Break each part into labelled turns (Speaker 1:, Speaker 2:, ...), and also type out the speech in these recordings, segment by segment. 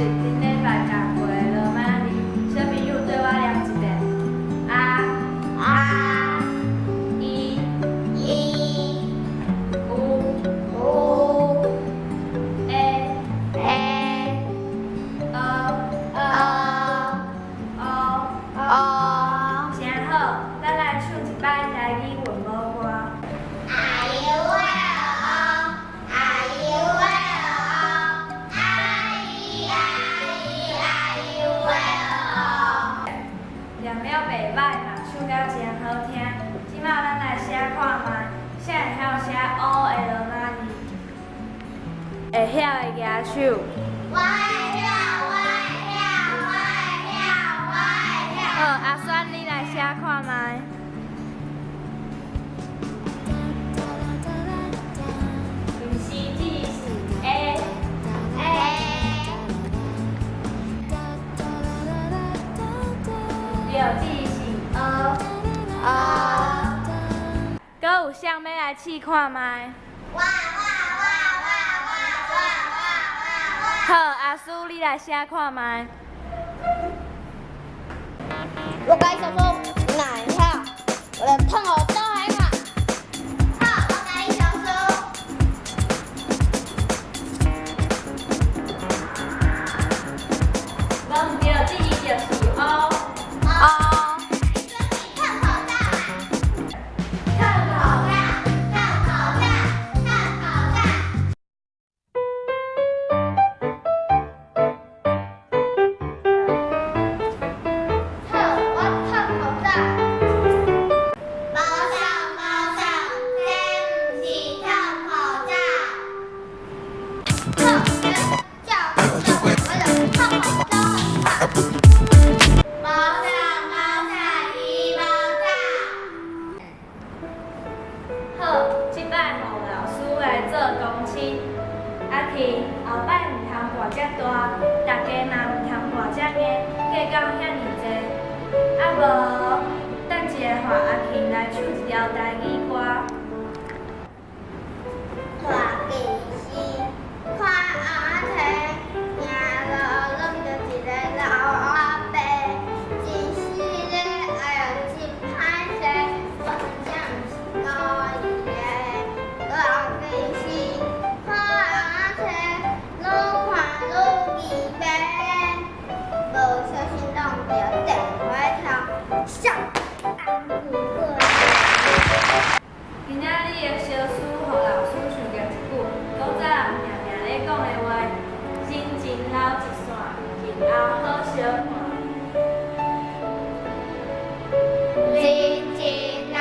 Speaker 1: 顶礼拜教过的罗马字，小朋友对我念一遍：A
Speaker 2: A
Speaker 1: I
Speaker 2: I
Speaker 1: U
Speaker 2: U
Speaker 1: A
Speaker 2: A
Speaker 1: O
Speaker 2: O
Speaker 1: O。
Speaker 2: O。
Speaker 1: 真好，咱來唱一擺台語韻母歌。
Speaker 2: A U E O A U E O A I A I U E O。
Speaker 1: 念了袂䆀嘛，唱甲真好聽。這馬咱來寫看覓，誰會曉寫 O 的羅馬字？會曉的舉手。
Speaker 2: 我會曉，我會曉，我會曉，我會曉。
Speaker 1: 好，阿選你來寫看覓。毋是，這是 A。
Speaker 2: A。
Speaker 1: 對，這是 O。
Speaker 2: O。
Speaker 1: 閣有啥欲來試看覓？
Speaker 2: 我我我我我我我。
Speaker 1: 好，阿蘇你來寫看覓。
Speaker 2: 我共你相輸，你若會曉，我就褪予倒來看。好，我共你相輸。
Speaker 1: 無毋對，這字就是 O。
Speaker 2: O。準備褪口罩啊！褪口罩，褪口罩，褪口罩。好，我褪口罩。无送无送，這毋是褪口罩。好，叫叫我就褪口罩。无送无送，伊无走。
Speaker 1: 好，這擺予老師來做公親。阿婷，後擺毋通跋遮大，大家嘛毋通跋遮硬，計較遐爾濟。啊無，等一下換阿婷來唱一條台語歌。
Speaker 2: 大其是看阿提，行路攏著一个老阿伯，真死咧，哎哟真歹勢，我真正毋是故意的。大其是看阿提，愈看愈奇怪，無小心弄著電話頭，摔紅龜粿。
Speaker 1: 今仔日的相輸予老師想著一句古早人定定咧講的話：人情留一線，日後好相看。
Speaker 2: 人情留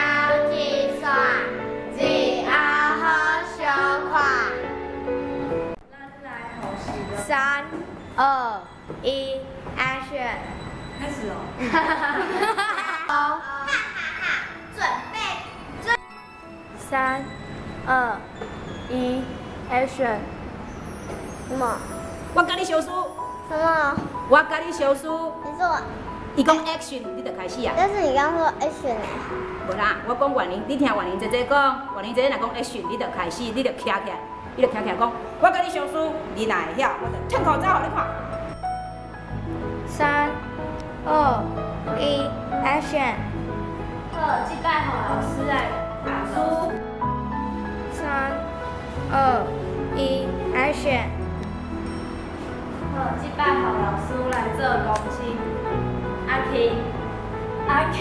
Speaker 2: 一線，日後好相看。
Speaker 1: 咱來複習咯。
Speaker 2: 三、二、一，Action！
Speaker 1: 開始哦。
Speaker 2: 好，哈哈哈！準備，
Speaker 1: 三、二、一，Action！
Speaker 2: 什麼？
Speaker 3: 我共你相輸，
Speaker 2: 什麼？
Speaker 3: 我共你相輸。
Speaker 2: 你說，
Speaker 3: 伊講 action，你就開始啊。
Speaker 2: 但是你剛說 action 欸。
Speaker 3: 無啦，我講婉玲，你聽婉玲姐姐講，婉玲姐姐若講 action，你就開始，你就徛起來，你就徛起來講，我共你相輸，你若會曉，我就褪口罩予你看。
Speaker 2: 三、二、一，Action！
Speaker 1: 好，這擺予老師來打書。
Speaker 2: 三、二、一，Action！
Speaker 1: 好，這擺予老師來做公親。阿婷，阿婷。